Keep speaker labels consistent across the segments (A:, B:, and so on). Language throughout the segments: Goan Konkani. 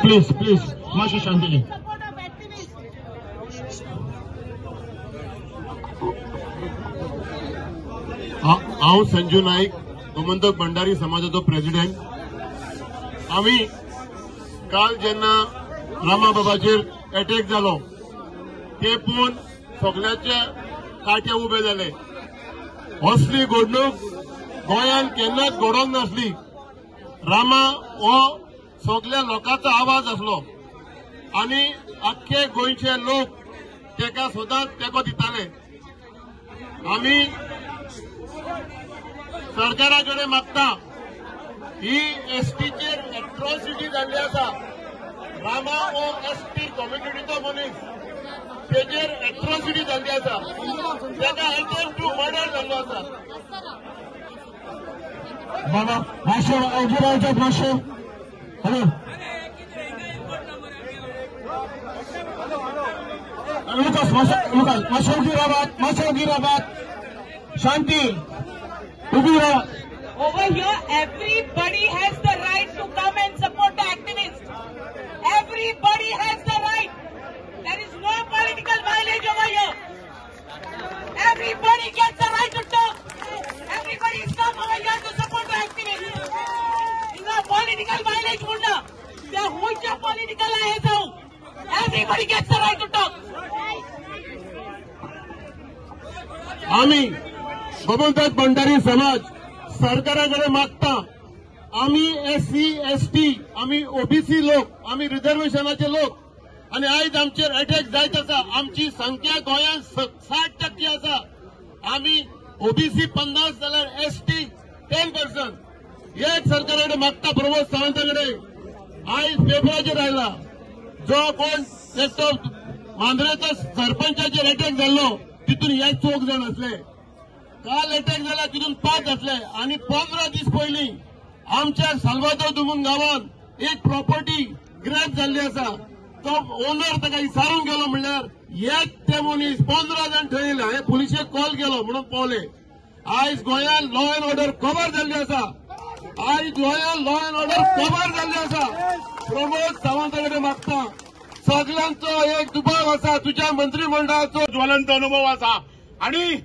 A: प्लीज प्लीज मातशें शांती. हांव संजू नाईक, गोमंतक भंडारी समाजाचो प्रेसिडेंट. आमी काल जेन्ना रामा बाबाचेर अटॅक जालो ते पळोवन सगळ्याचे कांटे उबे जाले. असली घडणूक गोंयांत केन्नाच घडोवंक नासली. रामा हो सगळ्या लोकांचो आवाज आसलो आनी आख्खे गोंयचे लोक तेका सदांच तेंको दिताले. आमी सरकारा कडेन मागता ही एसटीचेर एट्रॉसिटी जाल्ली आसा. रामा हो एसटी कम्युनिटीचो मनीस, तेजेर एट्रॉसिटी जाल्ली आसा, तेका अटेम्प्ट टू मर्डर जाल्लो आसा.
B: बाबा मातशें उबे रावच्यात मातशें. हॅलो लुकास, लुकास मातशें उबी रावात, मातशें उबी रावात, शांती उबी रावात.
C: Over here, everybody has the right to come and support the activists. Everybody has the right. There is no political mileage over here. Everybody gets the right to talk. Everybody is come over here to support the activists. It's not political mileage, Munda. They are which political I have. Everybody gets the right to talk.
A: आमी गोमंतक भंडारी समाज सरकारा कडेन मागता, आमी एससी एसटी, आमी ओबीसी लोक, आमी रिझर्वेशनाचे लोक आनी आयज आमचेर अटॅक जायत आसा. आमची संख्या गोंयांत 60% आसा. आमी ओबीसी 50 जाल्यार एसटी 10%. एक सरकारा कडेन मागता, प्रमोद सावंता कडेन आयज पेपराचेर आयला जो कोण एकटो मांद्रेचो सरपंचाचेर अटॅक जाल्लो तितून हे 4 जाण आसले. काल अटॅक जाला तितून 5 आसले. आनी 15 दीस पयलीं आमच्या साल्वादोर दुमून गांवांत एक प्रॉपर्टी ग्रॅब जाल्ली आसा. तो ओनर ताका इसारून गेलो म्हणल्यार हेच ते मनीस 15 जाण थंय येयले. हांवें पुलिशेक कॉल केलो म्हणून पावले. आयज गोंयांत लॉ एन्ड ऑर्डर कबर जाल्ली आसा. आयज गोंयांत लॉ एन्ड ऑर्डर कबर जाल्ली आसा. प्रमोद सावंता कडेन मागता, सगळ्यांचो एक दुबाव आसा, तुज्या मंत्रिमंडळाचो
D: ज्वलंत अनुभव आसा आनी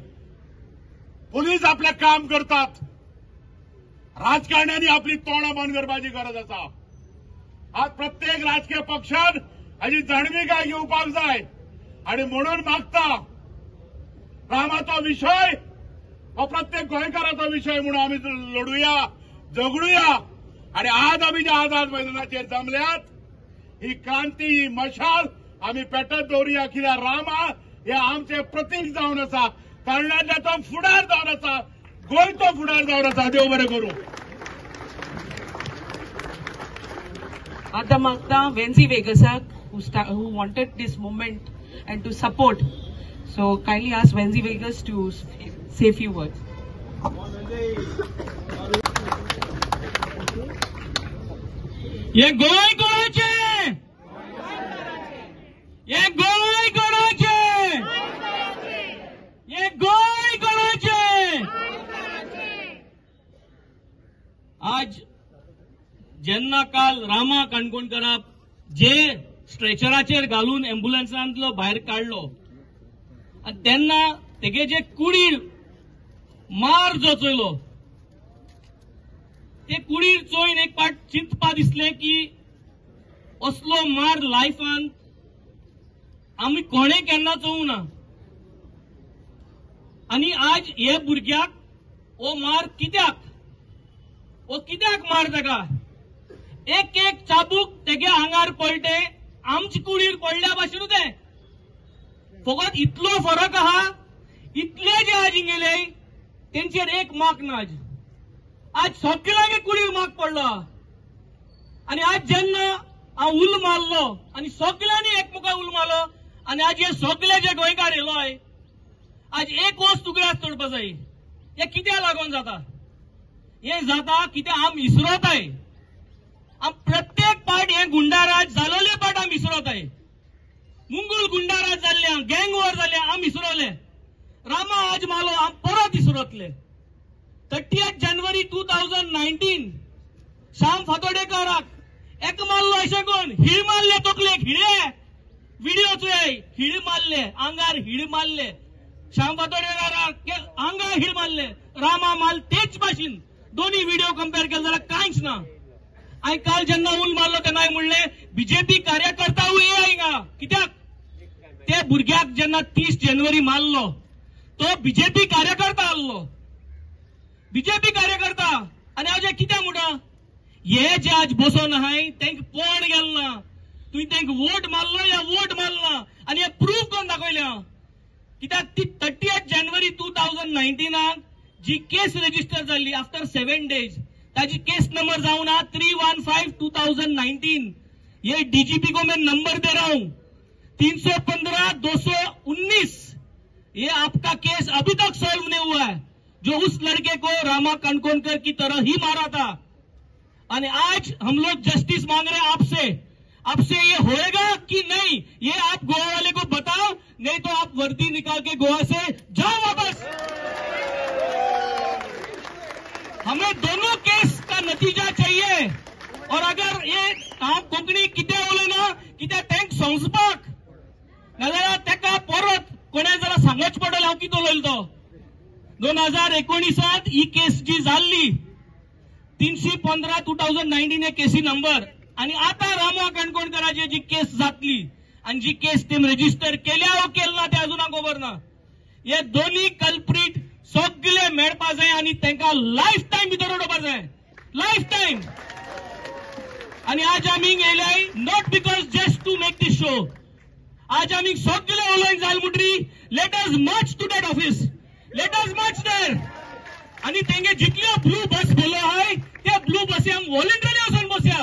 D: पुलीस आपलें काम करतात. राजकारण्यांनी आपली तोंडां बंद करपाची गरज आसा. आज प्रत्येक राजकीय पक्षान हाजी जाणविकाय घेवपाक जाय आनी म्हणून मागता रामाचो विशय हो प्रत्येक गोंयकाराचो विशय म्हणून आमी लढुया, झगडुया. आनी आज आमी जे आझाद मैदानाचेर जमल्यात ही क्रांती, ही मशाल आमी पेटत दवरुया. कित्याक रामा हे आमचे प्रतीक जावन आसा, तरणाट्याचो फुडार जावन आसा, गोंयचो फुडार जावन आसा. देव बरें करूं.
C: आतां मागता वेन्झी वेगसाक who wanted this movement and to support. So kindly ask Venzy Vegas to say few words.
E: हे गोंय कोणाचें? हे गोंय कोणाचें? हे गोंय कोणाचें? आज जेन्ना काल रामा काणकोणकराक जे स्ट्रेचराचेर घालून एम्ब्युलन्सांतलो भायर काडलो आनी तेन्ना तेगे जे कुडीर मार जो चोयलो ते कुडीर चोयन एक पाट चिंतपा दिसलें की असलो मार लायफान आमी कोणें केन्ना चोवूं ना. आनी आज हे भुरग्याक हो मार कित्याक, हो कित्याक मार ताका? एक एक चाबूक तेगे आंगार पडटे, आमचे कुडीर पडल्या भाशेन तें. फकत इतलो फरक आहा, इतले जे आज हिंगेले तेंचेर एक मार्क ना. आज आज सगळ्यांगे कुडीर मार्क पडलो. आनी आज जेन्ना हांव उल मारलो आनी सगळ्यांनी एकमुखार उल मारलो आनी आज हे सगळे जे गोंयकार येयलोय आज एक वस्त उगडास दवरपा जाय. हे कित्याक लागून जाता? हे जाता कित्याक आम इसरोताय. आम प्रत्येक पार्ट हे गुंडाराज जालोले पार्ट आम इसरोताय. मुंगूल गुंडाराज जाल्ले, गँग वॉर जाले, आम इसरोले. रामा आज मालो आम परत इसरोतले. 30 जानेवारी 2019 श्याम फातोडेकराक एक मारलो अशें कोण हिळ मारले तकलेक, हिळे व्हिडिओ चोय, हिळ मारले आंगार, हिळ मारले श्याम फातोडेकार आंगार हिळ मारले, रामा माल तेच भाशेन. दोन्ही व्हिडिओ कंपेअर केले जाल्यार कांयच ना. आनी काल जेन्ना उल मारलो तेन्ना म्हणलें बीजेपी कार्यकर्ता हिंगा. कित्याक ते भुरग्याक जेन्ना 30 जानेवारी मारलो तो बीजेपी कार्यकर्ता आहलो, बीजेपी कार्यकर्ता. आनी हांव जे कित्याक म्हणटा, हे जे आज बसोन आहाय तेंक पोण गेल ना, तुवें तेंक वोट मारलो या वोट मारला आनी हे प्रूफ करून दाखयल्या. कित्याक ती 30 जानेवारी 2019 जी केस रजिस्टर जाल्ली आफ्टर 7 डेज, ताजी केस नंबर जावन आहा 315/2019. ये डीजीपी को मैं नंबर दे रहा हूं 315-219. ये आपका केस अभी तक सॉल्व नहीं हुआ है, जो उस लड़के को रामा काणकोणकर की तरह ही मारा था. और आज हम लोग जस्टिस मांग रहे हैं आपसे, आपसे ये होएगा कि नहीं ये आप गोवा वाले को बताओ, नहीं तो आप वर्दी निकाल के गोवा से जाओ वापस. हमें दोनों केस का नतीजा चाहिए. और अगर ये हांव कोंकणी कितें उलयना कित्याक तेंक समजपाक, नाजाल्यार तेका परत कोणें जाल्यार सांगच पडटलें हांव कितें उलयलो तो. 2019 ही केस जी जाल्ली 315/2019 हे केसी नंबर. आनी आतां रामा काणकोणकराची जी केस जातली आनी जी केस तेम रजिस्टर केल्या वो केल ना ते अजून खबर ना. हे दोन्ही कल्प्रीट सगळे मेळपा जाय आनी तांकां लायफ टायम भितर उडोवपा जाय, लायफ टायम. आनी आज आमी येयल्याय not because just to make this show. आज आमी सगळे उलोवंक जाय म्हणटरी let us march to that office, let us march there. आनी तेंगे जितल्यो ब्लू बस बोलो आहाय त्या ब्लू बसी आम वॉलंटरली वचोन बसया,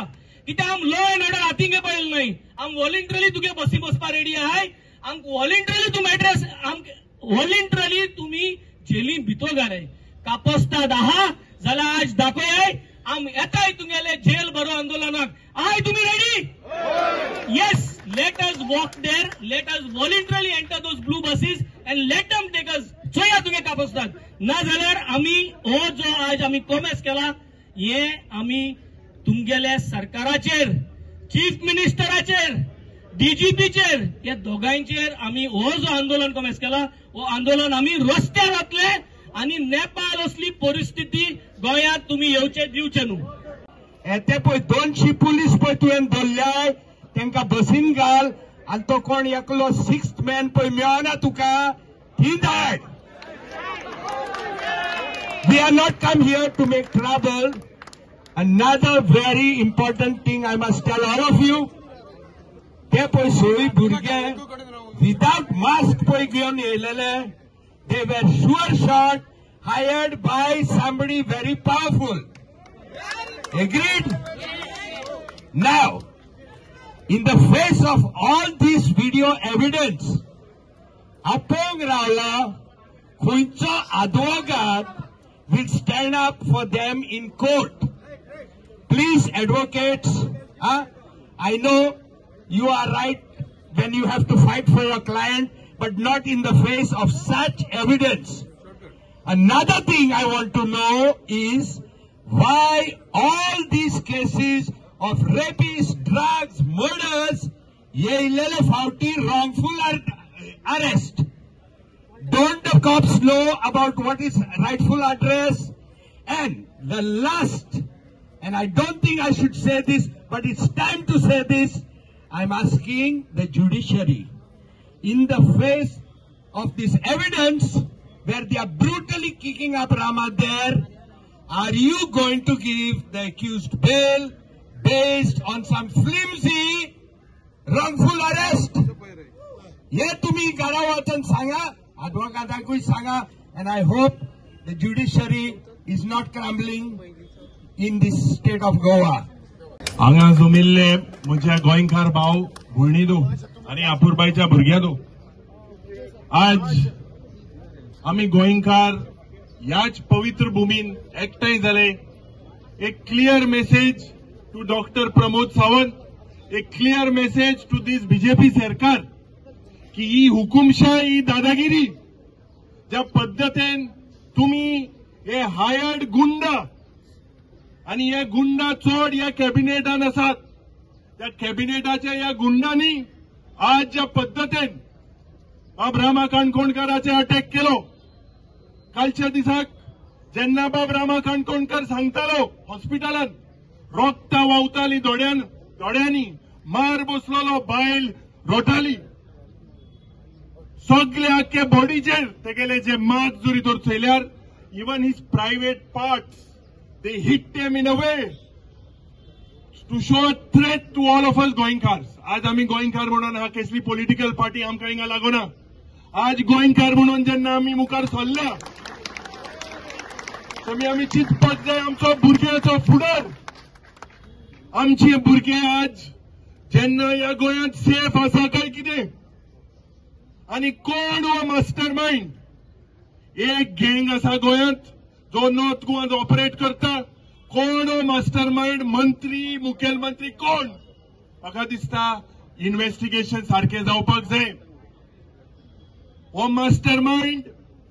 E: कित्याक आम लॉ एंड ऑर्डर हातींगे पळयलें न्हय. आम वॉलंटरली तुगे बसी बसपा रेडी आहाय, आम वॉलंटरली तुम एड्रेस, आम वॉलंटरली तुमी जेली भितर घालाय. कापस्ताद आहा जाल्यार आज दाखोय आम येताय तुमगेले जेल भरो आंदोलनाक. आहाय तुमी ready? Yes, let us walk there, let us voluntarily enter those blue buses and let them take us. चोया तुगे कापस्ताद ना जाल्यार आमी हो जो आज आमी कॉमेस केला हे आमी तुमगेले सरकाराचेर, चीफ मिनिस्टराचेर, डीजीपीचेर, ह्या दोगांयचेर आमी हो जो आंदोलन कॉमेस केला हो आंदोलन आमी रस्त्यार वतले आनी नेपाळ असली परिस्थिती गोंयांत तुमी येवचे दिवचे न्हू.
B: ते पळय 200 पुलीस पळय तुवें धरल्याय, तांकां बसीन घाल आनी तो कोण एकलो 6th man पळय मेळना तुका, थी धाड. We are not come here to make trouble. Another very important thing I must tell all of you, ते पळय सोळी भुरगे विदाउट मास्क पळय घेवन येयलेले, they were sure shot hired by somebody very powerful. Agreed? Now, in the face of all this video evidence, आपोवंक रावला खंयचो आदवोगाद will stand up for them in court. Please, advocates, I know you are right when you have to fight for your client, but not in the face of such evidence. Another thing I want to know is why all these cases of rapists, drugs, murders, yeilele fauti wrongful arrest. Don't the cops know about what is rightful address? And the last, and I don't think I should say this, but it's time to say this, I'm asking the judiciary, in the face of this evidence where they are brutally kicking up Rama there, are you going to give the accused bail based on some flimsy wrongful arrest? ये तुम्ही घरा वचून सांगा, आडवोगादाकूय सांगा, and I hope the judiciary is not crumbling in this state of Goa.
D: हांगा जमिल्ले म्हज्या गोंयकार भाव भयणीदो आनी आपुरबायच्या भुरग्यांनो, आज आमी गोंयकार ह्याच पवित्र भूमीन एकठांय जाले. एक clear message to doctor Pramod Sawant, एक clear message to this BJP सरकार की ही हुकुमशाही, ही दादागिरी ज्या पद्दतीन तुमी हे हायर्ड गुंड आनी हे गुंडा चड ह्या कॅबिनेटान आसात,
A: त्या कॅबिनेटाच्या ह्या गुंडांनी आज ज्या पद्दतीन बाब रामा काणकोणकाराचे अटॅक केलो, कालच्या दिसाक जेन्ना बाब रामा काणकोणकर सांगतालो हॉस्पिटलान रोगता व्हांवताली दोळ्यांनी मार बसलेलो, बायल रोटाली, सगळे आख्खे बॉडीचेर तेगेले जे मार्क जरी तर चोयल्यार even his private parts they hit them in a way to show a threat to all of us Goenkars. आज आमी गोंयकार म्हणून हा कसली पॉलिटिकल पार्टी आमकां हिंगा लागना. आज गोंयकार म्हणून जेन्ना आमी मुखार सरल्या आमी आमी चिंतपाक जाय आमचो भुरग्याचो फुडार. आमचे भुरगे आज जेन्ना ह्या गोंयांत सेफ आसा काय कितें, आनी कोण हो मास्टर मायंड? एक गँग आसा गोंयांत जो नॉर्थ गोवान ऑपरेट करता. कोण हो मास्टर मायंड? मंत्री, मुखेलमंत्री कोण? म्हाका दिसता इन्व्हेस्टिगेशन सारकें जावपाक जाय. हो मास्टर मायंड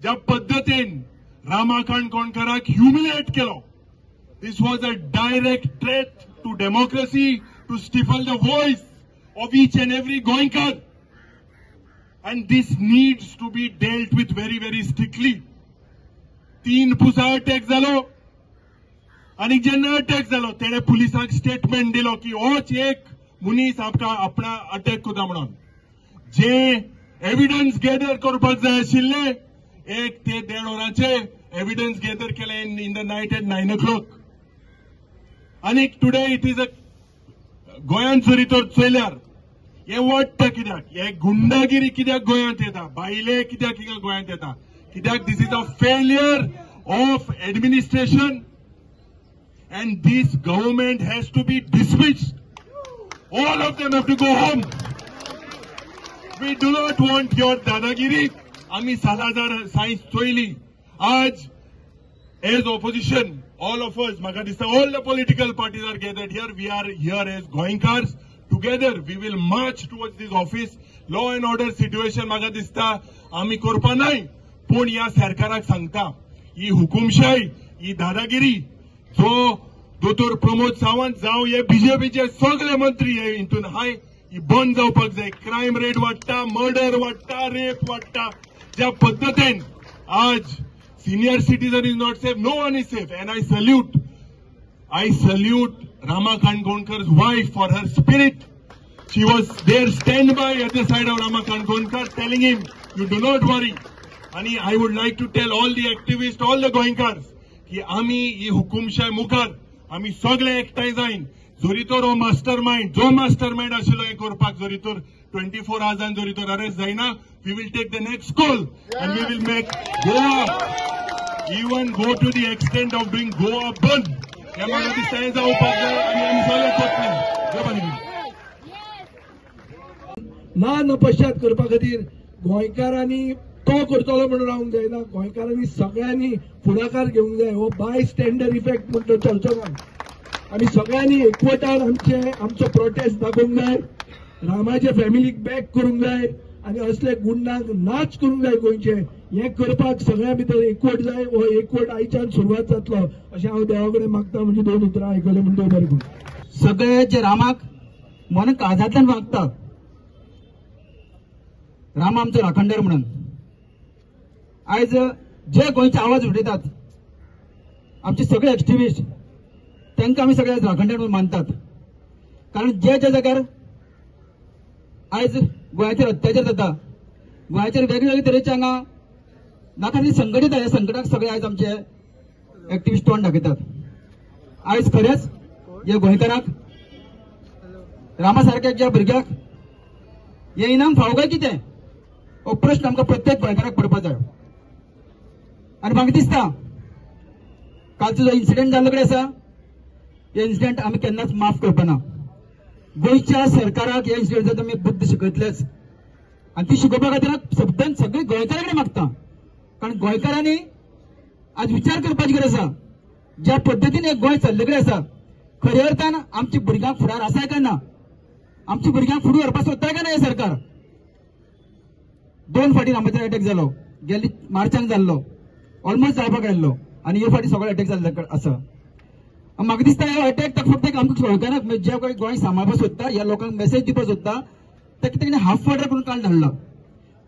A: ज्या पद्दतीन रामा काणकोणकाराक ह्युमिलेट केलो, this was a direct threat to democracy, to stifle the voice of each and every Goenkar, and this needs to be dealt with very very strictly. 3 Pusa attack जालो आनी जेन्ना अटॅक जालो तेणे पुलिसांक स्टेटमेंट दिलो की होच एक मनीस आपणा अटॅक करता म्हणून. जे एविडन्स गॅदर करपाक जाय आशिल्ले 1 ते 1.5 वरांचे एविडन्स गॅदर केले in the night at 9 o'clock. आनी टुडे it is a गोंयांत जरी तर चोयल्यार हे वाडटा कित्याक, हे गुंडागिरी कित्याक गोंयांत येता, बायले कित्याक हिंगा गोंयांत येता, कित्याक this is a failure of administration and this government has to be dismissed. All of them have to go home. We do not want your दादागिरी. आमी सालाजार सायन्स चोयली. आज as opposition all of us, म्हाका दिसता all the political parties are gathered here. We are here as Goenkars. Together we will march towards this office. Law and order situation म्हाका दिसता आमी करपा नाय, पूण ह्या सरकाराक सांगता ही हुकुमशाय, ही दादागिरी जो दोतोर प्रमोद सावंत जावं हे बीजेपीचे सगळे मंत्री हे हितून हाय, ही बंद जावपाक जाय. क्रायम रेट वाडटा, मर्डर वाडटा, रेप वाडटा. ज्या पद्दतीन आज senior citizen is not safe, no one is safe. And I salute Rama Kankonkar's wife for her spirit. She was there standby at the side of Rama Kankonkar telling him, you do not worry. And I would like to tell all the activists, all the Goenkars, की आमी ही हुकुमशाय मुखार आमी सगळे एकठांय जायन. जरी तर हो मास्टर मायंड, जो मास्टर मायंड आशिल्लो हें करपाक, जरी तर 24 आवर्सान जरी तर अरेस्ट जायना, we will take the next call and we will make Goa, even go to the extent of doing Goa बंद. हें म्हाका दिसता हें जावपाक जाय आनी आमी सगळे करतले.
B: ना नपश्चात करपा खातीर गोंयकारांनी तो करतलो म्हणून रावंक जायना, गोंयकारांनी सगळ्यांनी फुडाकार घेवंक जाय. हो बाय स्टँडर इफेक्ट म्हणटा चलचो ना. आमी सगळ्यांनी एकवटान आमचो प्रोटेस्ट दाखोवंक जाय, रामाच्या फॅमिलीक बॅक करूंक जाय आनी असले गुंडांक नाच करूंक जाय गोंयचे. हें करपाक सगळ्यां भितर एकवट जाय. हो एकवट आयच्यान सुरवात जातलो अशें हांव देवा कडेन मागता. म्हणजे 2 उतरां आयकलें म्हूण देव बरें करूं.
F: सगळे जे रामाक मन काळजांतल्यान मागता, राम आमचो राखणदार म्हणून आयज जे गोंयचे आवाज उठयतात आमचे सगळे एक्टिविस्ट, तांकां आमी सगळे राखणदार म्हणून मानतात. कारण जे ज्या जाग्यार आयज गोंयाचेर अत्याचार जाता, गोंयाचेर वेगवेगळे तरेचे हांगा नाका ती संकट येता, ह्या संकटाक सगळे आयज आमचे एक्टिविस्ट तोंड दाखयतात. आयज खरेंच ह्या गोंयकारांक, रामा सारक्या ज्या भुरग्याक हें इनाम फावो काय कितें, हो प्रश्न आमकां प्रत्येक गोंयकाराक पडपाक जाय. आनी म्हाका दिसता कालचो जो इन्सिडंट जाल्लो कडेन आसा, हे इन्सिडंट आमी केन्नाच माफ करपाना. गोंयच्या सरकाराक हे इन्सिडंट आमी बुद्द शिकयतलेच आनी ती शिकोवपा खातीर सद्दां सगळे गोंयकारां कडेन मागता. कारण गोंयकारांनी आज विचार करपाची गरज आसा. ज्या पद्दतीन हे गोंय चल्ले कडेन आसा, खऱ्या अर्थान आमच्या भुरग्यांक फुडार आसा काय ना, आमच्या भुरग्यांक फुडें व्हरपाक सोदता काय ना हे सरकार. 2 फावटी रामाचेर अटॅक जालो, गेल्ली मार्चान जाल्लो, ऑलमोस्ट जावपाक आयिल्लो, आनी हे फावटी सगळे अटॅक जाल्ले आसा. म्हाका दिसता हे अटॅक फक्त एक आमकां गोंयकारांक जे कोण गोंय सांबाळपाक सोदता ह्या लोकांक मेसेज दिवपाक सोदता ताका तेणी हाफ मर्डर करून काल धाडला.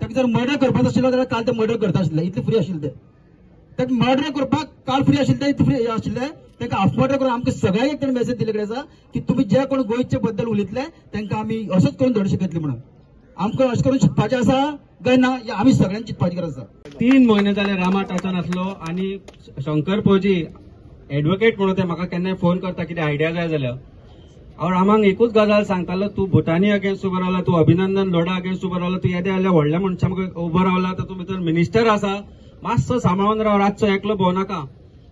F: ताका जर मर्डर करपाचो आशिल्लो जाल्यार काल ते मर्डर करता आशिल्ले, इतले फ्री आशिल्ले ते. ताका मर्डर करपाक काल फ्री आशिल्ले ते, इतले फ्री आशिल्ले ताका हाफ मर्डर करून आमकां सगळ्यांक एक ताणें मेसेज दिल्ले कडेन आसा की तुमी जे कोण गोंयचे बद्दल उलयतले तांकां आमी असोच करून धरू शकतले म्हणून. आमकां अशें करून चिंतपाचें आसा काय ना, आमी सगळ्यांनी चिंतपाची गरज आसा.
G: 3 म्हयने जाले रामा टाचान आसलो आनी शंकर पौजी एडवोकेट म्हणून ते म्हाका केन्नाय फोन करता कितें आयडिया जाय जाल्यार. हांव रामाक एकूच गजाल सांगतालो, तूं भुटानी अगेन्स्ट उबो रावला, तूं अभिनंदन लोढा अगेन्स्ट उबो रावला, तूं येदे व्हडल्या व्हडल्या मनशां उबो रावला, तातूंत भितर मिनिस्टर आसा, मातसो सांबाळून राव, रातचो एकलो भोंवनाका.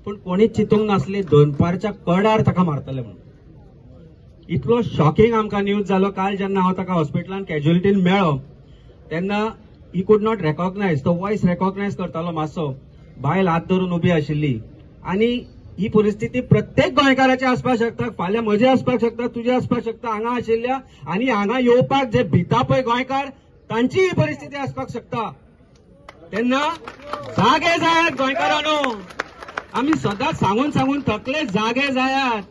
G: पूण कोणीच चिंतूंक नासली दनपारच्या कडार ताका मारतले म्हणून. इतलो शॉकिंग आमकां न्यूज जालो काल जेन्ना हांव ताका हॉस्पिटलान कॅज्युअलिटीन मेळ्ळो तेन्ना he could not recognise, तो वॉयस रेकॉग्नायज करतालो मातसो, बायल हात धरून उबी आशिल्ली. आनी ही परिस्थिती प्रत्येक गोंयकाराची आसपाक शकता, फाल्यां म्हजी आसपाक शकता, तुजी आसपाक शकता, हांगा आशिल्ल्या आनी हांगा येवपाक जे भिता पळय गोंयकार तांची ही परिस्थिती आसपाक शकता. तेन्ना जागे जायात गोंयकारांनो, आमी सदांच सांगून सांगून थकले, जागे जायात.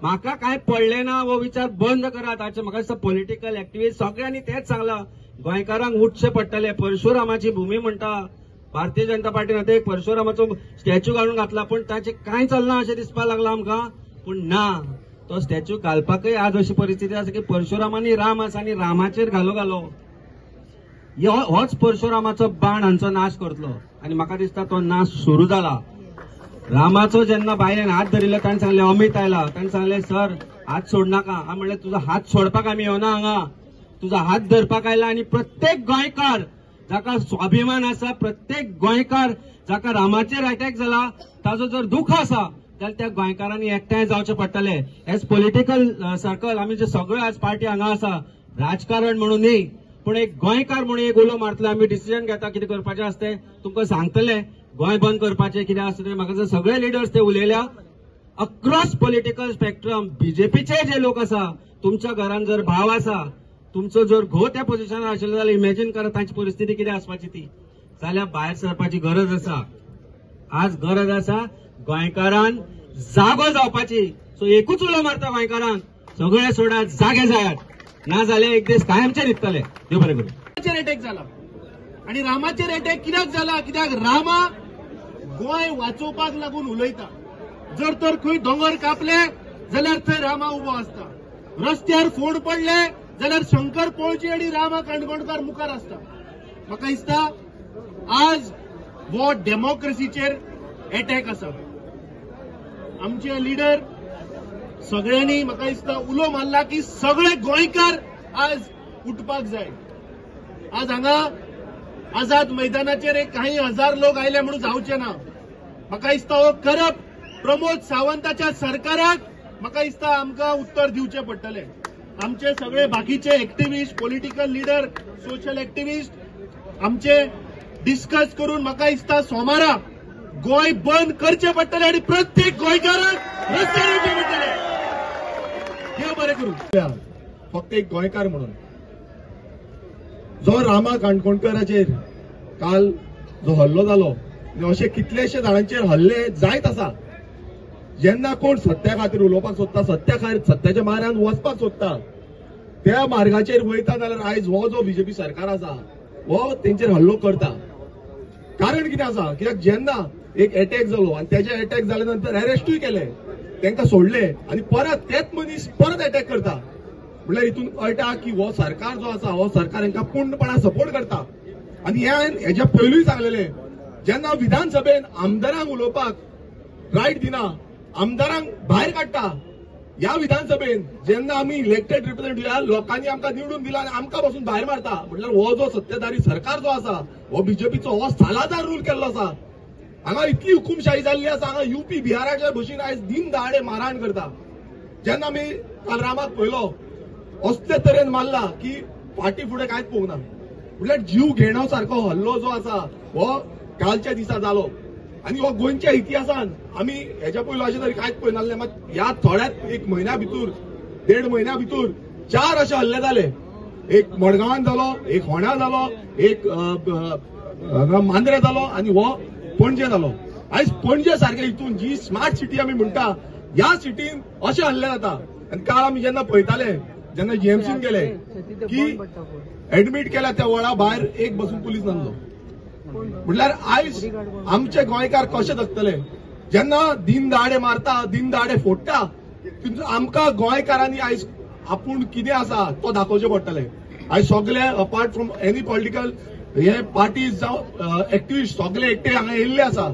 G: म्हाका कांय पडलें ना हो विचार बंद करात. हाचे म्हाका दिसता पॉलिटिकल एक्टिविस्ट सगळ्यांनी तेंच सांगलां, गोंयकारांक उठचें पडटलें. परशुरामाची भूमी म्हणटा भारतीय जनता पार्टीन आतां एक परशुरामाचो स्टॅच्यू घालून घातला, पूण ताचें कांय चलना अशें दिसपाक लागलां आमकां. पूण ना, तो स्टॅच्यू घालपाकय आज अशी परिस्थिती आसा की परशुरामानी राम आसा आनी रामाचेर घालो घालो होच परशुरामाचो बाण हांचो नाश करतलो. आनी म्हाका दिसता तो नाश सुरू जाला. रामाचो जेन्ना बायलेन हात धरिल्लो ताणें सांगलें, अमित आयला, ताणें सांगलें सर हात सोडनाका. हांव म्हणलें तुजो हात सोडपाक आमी येवना हांगा, तुजो हात धरपाक आयला. आनी प्रत्येक गोंयकार जाका स्वाभिमान आसा, प्रत्येक गोंयकार जाका रामाचेर अटॅक जाला ताजो जर दुःख आसा जाल्यार त्या गोंयकारांनी एकठांय जावचें पडटलें. एज पॉलिटिकल सर्कल आमी जे सगळे आज पार्टी हांगा आसा, राजकारण म्हणून न्ही पूण एक गोंयकार म्हणून एक उलो मारतले, आमी डिसिजन घेता कितें करपाचें आसा तें तुमकां सांगतले. गोंय बंद करपाचें कितें आसा तें म्हाका सगळे लिडर्स ते उलयल्या अक्रॉस पॉलिटिकल स्पेक्ट्रम. बीजेपीचे जे लोक आसा, तुमच्या घरान जर भाव आसा, तुमचो जर घोव त्या पोजिशनार आशिल्लो जाल्यार इमॅजीन करा तांची परिस्थिती कितें आसपाची ती. जाल्यार भायर सरपाची गरज आसा, आज गरज आसा गोंयकारान जागो जावपाची. सो एकूच उलो मारता गोंयकारांक, सगळे सोडा, जागे जायात, ना जाल्यार एक दीस कायमचे न्हिदतले. देव बरें करूं.
A: रामाचेर अटॅक जाला आनी रामाचेर अटॅक कित्याक जाला, कित्याक रामा गोंय वाचोवपाक लागून उलयता. जर तर खंय दोंगर कापले जाल्यार थंय रामा उबो आसता, रस्त्यार फोड पडले जाल्यार शंकर पोळजी आनी रामा काणकोणकार मुखार आसता. म्हाका दिसता आज हो डेमोक्रेसीचेर अटॅक आसा. आमचे लिडर सगळ्यांनी म्हाका दिसता उलो मारला की सगळे गोंयकार आज उठपाक जाय. आज हांगा आझाद मैदानाचेर एक काही हजार लोक आयले म्हणून जावचे ना. म्हाका दिसता हो करप प्रमोद सावंताच्या सरकाराक म्हाका दिसता आमकां उत्तर दिवचें पडटलें. आमचे सगळे बाकीचे activist, political leader, social activist आमचे डिस्कस करून म्हाका दिसता सोमारा गोंय बंद करचें पडटलें आनी प्रत्येक गोंयकाराक रस्त्यार येवचें पडटलें. देव बरें करूं.
H: फक्त एक गोंयकार म्हणून जो रामा काणकोणकाराचेर काल जो हल्लो जालो, अशे कितलेशे जाणांचेर हल्ले जायत आसा. जेन्ना कोण सत्या खातीर उलोवपाक सोदता, सत्या खातीर सत्याच्या मार्गान वचपाक सोदता, त्या मार्गाचेर वयता जाल्यार आयज हो जो बीजेपी सरकार आसा हो तेंचेर हल्लो करता. कारण कितें आसा, कित्याक जेन्ना एक एटॅक जालो आनी तेजे एटॅक जाले नंतर अरेस्टूय केले, तांकां सोडले आनी परत तेच मनीस परत एटॅक करता. म्हणल्यार हितून कळटा की हो सरकार जो आसा हो सरकार हांकां पूर्णपणान सपोर्ट करता. आनी हे हेज्या पयलूय सांगलेले, जेन्ना विधानसभेन आमदारांक उलोवपाक रायट दिना, आमदारांक भायर काडटा, ह्या विधानसभेन जेन्ना आमी इलेक्टेड रिप्रेझेंटेटिव्ह लोकांनी आमकां निवडून दिला आनी आमकां पासून भायर मारता, म्हणल्यार हो जो सत्तेधारी सरकार जो आसा हो बीजेपीचो हो सालादार रूल केल्लो आसा. हांगा इतली हुकुमशाही जाल्ली आसा, हांगा युपी बिहाराच्या भशेन आयज दिन दहाडे मारहाण करता. जेन्ना आमी काल रामाक पळयलो असले तरेन मारला की फाटी फुडें कांयच पळोवंक ना. म्हणल्यार जीव घेणो सारको हल्लो जो आसा हो कालच्या दिसा जालो. आनी हो गोंयच्या इतिहासान आमी हेज्या पयलो अशें तरी कांयच पळयनासलें. मात ह्या थोड्याच एक म्हयन्या भितर, देड म्हयन्या भितर 4 अशे हल्ले जाले. एक मडगांवान जालो, एक होण्या जालो, एक मांद्रे जालो आनी हो पणजे जालो. आयज पणजे सारके हितून जी स्मार्ट सिटी आमी म्हणटा, ह्या सिटीन अशें हल्ले जाता. आनी काल आमी जेन्ना पळयताले, जेन्ना जीएमसीन गेले की एडमीट केल्या त्या वळा भायर एक बसून पुलीस नासलो. म्हटल्यार आयज आमचे गोंयकार कशे जगतले जेन्ना दिन दहाडे मारता, दिन दहाडे फोडटा. आमकां गोंयकारांनी आयज आपूण कितें आसा तो दाखोवचें पडटलें. आयज सगळे अपार्ट फ्रॉम एनी पॉलिटिकल हे पार्टीज जावं एक्टिविस्ट सगळे एकटे हांगा येयल्ले आसा.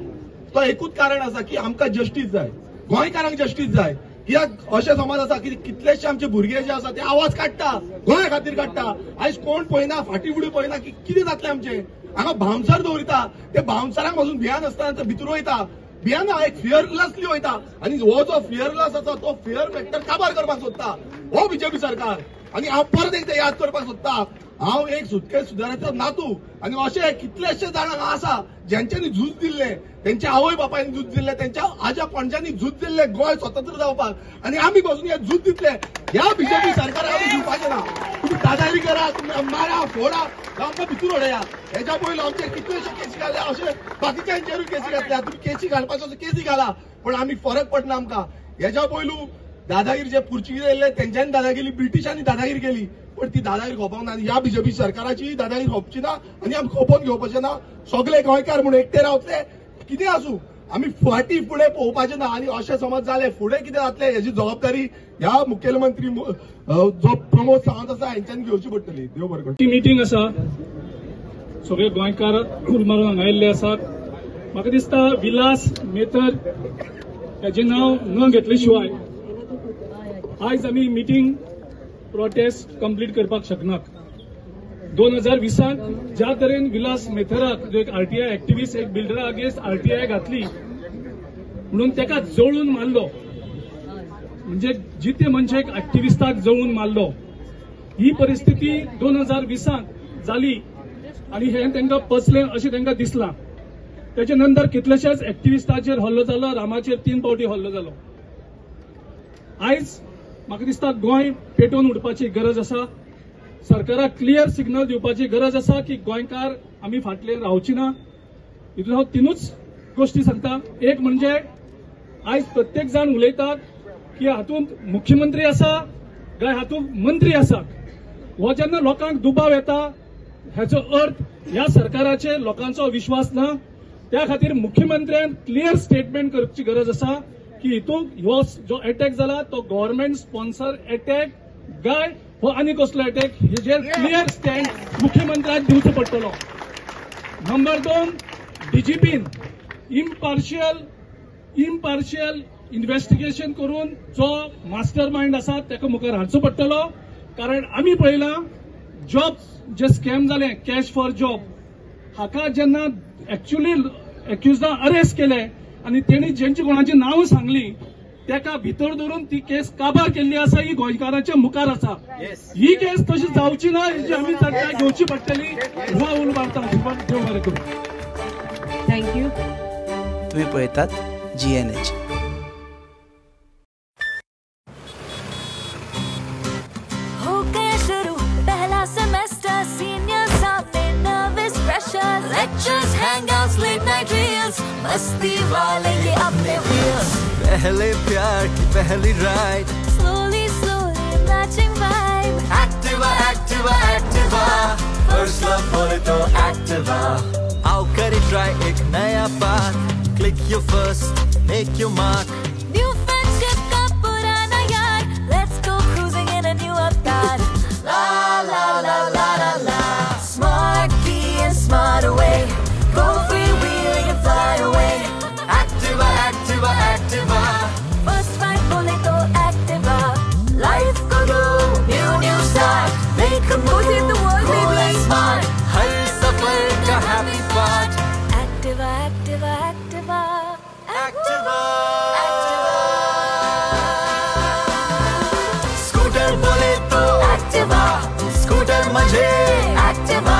H: तो एकूच कारण आसा की आमकां जस्टीस जाय, गोंयकारांक जस्टीस जाय. कित्याक अशें समज आसा की कितलेशे आमचे भुरगे जे आसा ते आवाज काडटा, गोंया खातीर काडटा. आयज कोण पळयना, फाटी फुडें पळयना की कितें जातलें आमचें. हांगा बाउन्सर दवरिता, ते बाउन्सरांक पासून भियान आसतना ते भितर वयता, भियाना एक फियरलेसली वयता. आनी हो जो फियरलेस आसा तो फियर फॅक्टर काबार करपाक सोदता हो बीजेपी सरकार. आनी हांव परत एकदां याद करपाक सोदता, हांव एक सुटके सुदाराचो नातू आनी अशे कितलेशे जाण आसा ज्यांच्यांनी झूज दिल्लें, तेंच्या आवय बापायन झूज दिल्लें, तेंच्या आजा पणज्यांनी झूज दिल्लें गोंय स्वतंत्र जावपाक. आनी आमी बसून हे झूज दितले. ह्या बीजेपी सरकाराक आमी दिवपाचें ना. तुमी दादागिरी करा, तुमी मारा फोडा, आमकां भितर उडया. हेच्या पयलो आमचे कितलेशे केसी घातल्या, अशे बाकीच्यांचेरूय केसी घातल्या. तुमी केसी घालपाचो केसी घाला, पण आमी फरक पडना आमकां. हेच्या पयलू दादागिरी जे पुर्तुगीज येयल्ले तेंच्यांनी दादागिरी, ब्रिटिशांनी दादागिरी केली, पण ती दादागिरी खोपोवंक ना. आनी ह्या बीजेपी सरकाराची दादागिरी खोपची ना आनी आमी खोपोवन घेवपाचें ना. सगळे गोंयकार म्हूण एकटे रावतले, कितें आसूं आमी फाटी फुडें पळोवपाचें ना. आनी अशें समज जालें फुडें कितें जातलें हेजी जबाबदारी ह्या मुखेलमंत्री जो प्रमोद सावंत आसा हेंच्यांनी घेवची पडटली. देव बरें करूं.
I: ती मिटींग आसा, सगळे गोंयकार उर मारून हांगा आयिल्ले आसात. म्हाका दिसता विलास मेथर हेजें नांव न घेतले शिवाय आयज आमी मिटींग प्रोटेस्ट कंप्लीट करपाक शकनात. 2020 ज्या तरेन विलास मेथराक जो एक आरटीआय एक्टिविस्ट, एक बिल्डरा अगेन्स्ट आरटीआय घातली म्हणून ताका जळून मारलो, म्हणजे जिते मनशाक एक्टिविस्टाक जळून मारलो, ही परिस्थिती 2020 जाली आनी हें तांकां पचलें अशें तांकां दिसलां. तेच्या नंतर कितलेशेच एक्टिविस्टाचेर हल्लो जालो, रामाचेर 3 फावटी हल्लो जालो. आयज म्हाका दिसता गोंय पेटोवन उडपाची गरज आसा. सरकाराक क्लियर सिग्नल दिवपाची गरज आसा की गोंयकार आमी फाटले रावची ना. हितून हांव 3 गोष्टी सांगता. एक म्हणजे आयज प्रत्येक जाण उलयतात की हातूंत मुख्यमंत्री आसा काय हातूंत मंत्री आसात. हो जेन्ना लोकांक दुबाव येता हेचो अर्थ ह्या सरकाराचेर लोकांचो विश्वास ना. त्या खातीर मुख्यमंत्र्यान क्लियर स्टेटमेंट करची गरज आसा की हितूंत हो जो अटॅक जाला तो गव्हर्नमेंट स्पॉन्सर अटॅक काय हो आनी कसलो अटॅक, हेजेर क्लियर स्टँड मुख्यमंत्र्याक दिवचो पडटलो. नंबर 2, डीजीपीन इम्पार्शियल इन्व्हेस्टिगेशन करून जो मास्टर मायंड आसा ताका मुखार हाडचो पडटलो. कारण आमी पळयलां जॉब जे स्कॅम जाले कॅश फॉर जॉब, हाका जेन्ना एक्च्युअली एक्युजाक अरेस्ट केले आनी तेणी जेंची कोणाची नांव सांगली तेका भितर धरून ती केस काबार केल्ली आसा. ही गोंयकारांच्या मुखार आसा. ही केस तशी जावची ना हेची आमी चर्चा घेवची पडटली. हो उलो मारता. देव बरें करूं.
C: Thank you.
J: तुम्ही पळयतात GNH.
K: हो गया शुरू पहला सेमेस्टर, सीनियर सामने nervous pressure, lectures, hangouts, late night reels, मस्ती वाले ये अपने व्हील्स.
L: पहले प्यार की पहली ride,
K: slowly slowly matching vibe.
L: Activa Activa Activa, first love बोले तो एक्टिवा. आओ करे ट्राई एक नया path, click your first, make your mark.
K: New friendship का पुराना यार, let's go cruising in a new avatar. La la la la la la, smart key and smart away, go free wheeling and fly away.
L: Activa Activa Activa,
K: first ride बोले तो एक्टिवा.
L: लाइफ को दो new new start, make a move, cool and smart, हर सफर का happy part.
K: Activa Activa Activa
L: Activa. Scooter बोले तो एक्टिवा, स्कूटर मजे एक्टिवा,